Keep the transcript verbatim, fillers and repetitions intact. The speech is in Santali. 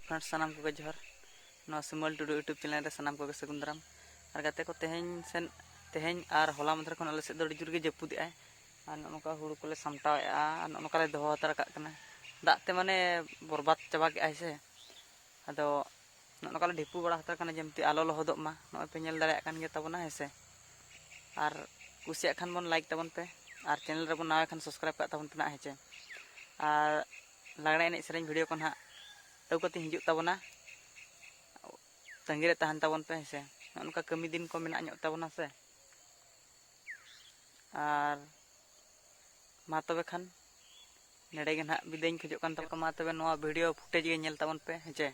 Friends, ᱥᱟᱱᱟᱢ ᱠᱚᱜᱮ ᱡᱚᱦᱟᱨ᱾ ᱱᱚᱣᱟ ᱥᱤᱢᱚᱞ ᱴᱩᱰᱩ YouTube channel ᱨᱮ ᱥᱟᱱᱟᱢ ᱠᱚᱜᱮ ᱥᱟᱹᱜᱩᱱ ᱫᱟᱨᱟᱢ᱾ ᱟᱨ ᱜᱟᱛᱮ ᱠᱚ, ᱛᱮᱦᱮᱧ ᱥᱮᱱ ᱛᱮᱦᱮᱧ ᱟᱨ ᱦᱚᱞᱟ ᱢᱟᱫᱷᱮᱨ ᱠᱷᱚᱱ ᱟᱞᱮ ᱥᱮᱫ ᱫᱚ ᱟᱹᱰᱤ ᱡᱳᱨ ᱜᱮ ᱡᱟᱹᱯᱩᱫ ᱮᱫᱟᱭ᱾ ᱟᱨ ᱱᱚᱜᱼᱚ ᱱᱚᱝᱠᱟ ᱦᱩᱲᱩ ᱠᱚᱞᱮ ᱥᱟᱢᱴᱟᱣᱮᱫᱼᱟ, ᱟᱨ ᱱᱚᱜᱼᱚ ᱱᱚᱝᱠᱟ ᱞᱮ ᱫᱚᱦᱚ ᱦᱟᱛᱟᱲ ᱠᱟᱜ ᱠᱟᱱᱟ᱾ ᱫᱟᱜ ᱛᱮ ᱢᱟᱱᱮ ᱵᱚᱨᱵᱟᱫ ᱪᱟᱵᱟ ᱠᱮᱫᱟᱭ ᱥᱮ᱾ ᱟᱫᱚ ᱱᱚᱜᱼᱚ ᱱᱚᱝᱠᱟ ᱞᱮ ᱰᱷᱤᱯᱩ ᱵᱟᱲᱟ ᱦᱟᱛᱟᱲ ᱠᱟᱱᱟ, ᱡᱮᱢᱛᱤ ᱟᱞᱚ ᱞᱚᱦᱚᱫᱚᱜ ᱢᱟ᱾ ᱱᱚᱜᱼᱚᱭ ᱯᱮ ᱧᱮᱞ ᱫᱟᱲᱮᱭᱟᱜ ᱠᱟᱱ ᱜᱮ ᱛᱟᱵᱚᱱᱟ, ᱦᱮᱸ ᱥᱮ᱾ ᱟᱨ ᱠᱩᱥᱤᱭᱟᱜ ᱠᱷᱟᱱ ᱵᱚᱱ like ᱛᱟᱵᱚᱱ ᱯᱮ, ᱟᱨ channel ᱨᱮᱵᱚᱱ ᱱᱟᱣᱟ ᱠᱷᱟᱱ subscribe ᱠᱟᱜ ᱛᱟᱵᱚᱱ ᱯᱮ ᱱᱟᱜ, ᱦᱮᱸ ᱪᱮ᱾ ᱟᱨ ᱞᱟᱜᱽᱲᱮ ᱮᱱᱮᱡ ᱥᱮᱨᱮᱧ video ᱠᱚ ᱱᱟᱦᱟᱜ ᱟᱹᱜᱩ ᱠᱟᱛᱮ ᱦᱤᱡᱩᱜ ᱛᱟᱵᱚᱱᱟ, ᱛᱟᱺᱜᱤ ᱨᱮ ᱛᱟᱦᱮᱱ ᱛᱟᱵᱚᱱ ᱯᱮ, ᱦᱮᱸ ᱥᱮ᱾ ᱱᱚᱜᱼᱚ ᱱᱚᱝᱠᱟ ᱠᱟᱹᱢᱤ ᱫᱤᱱ ᱠᱚ ᱢᱮᱱᱟᱜ ᱧᱚᱜ ᱛᱟᱵᱚᱱᱟ ᱥᱮ᱾ ᱟᱨ ᱢᱟ ᱛᱚᱵᱮ ᱠᱷᱟᱱ ᱱᱚᱰᱮ ᱜᱮ ᱱᱟᱦᱟᱜ ᱵᱤᱫᱟᱹᱭ ᱤᱧ ᱠᱷᱚᱡᱚᱜ ᱠᱟᱱ ᱛᱟᱵᱚᱱᱟ᱾ ᱢᱟ ᱛᱚᱵᱮ ᱱᱚᱣᱟ video footage ᱜᱮ ᱧᱮᱞ ᱛᱟᱵᱚᱱ ᱯᱮ, ᱦᱮᱸ ᱪᱮ᱾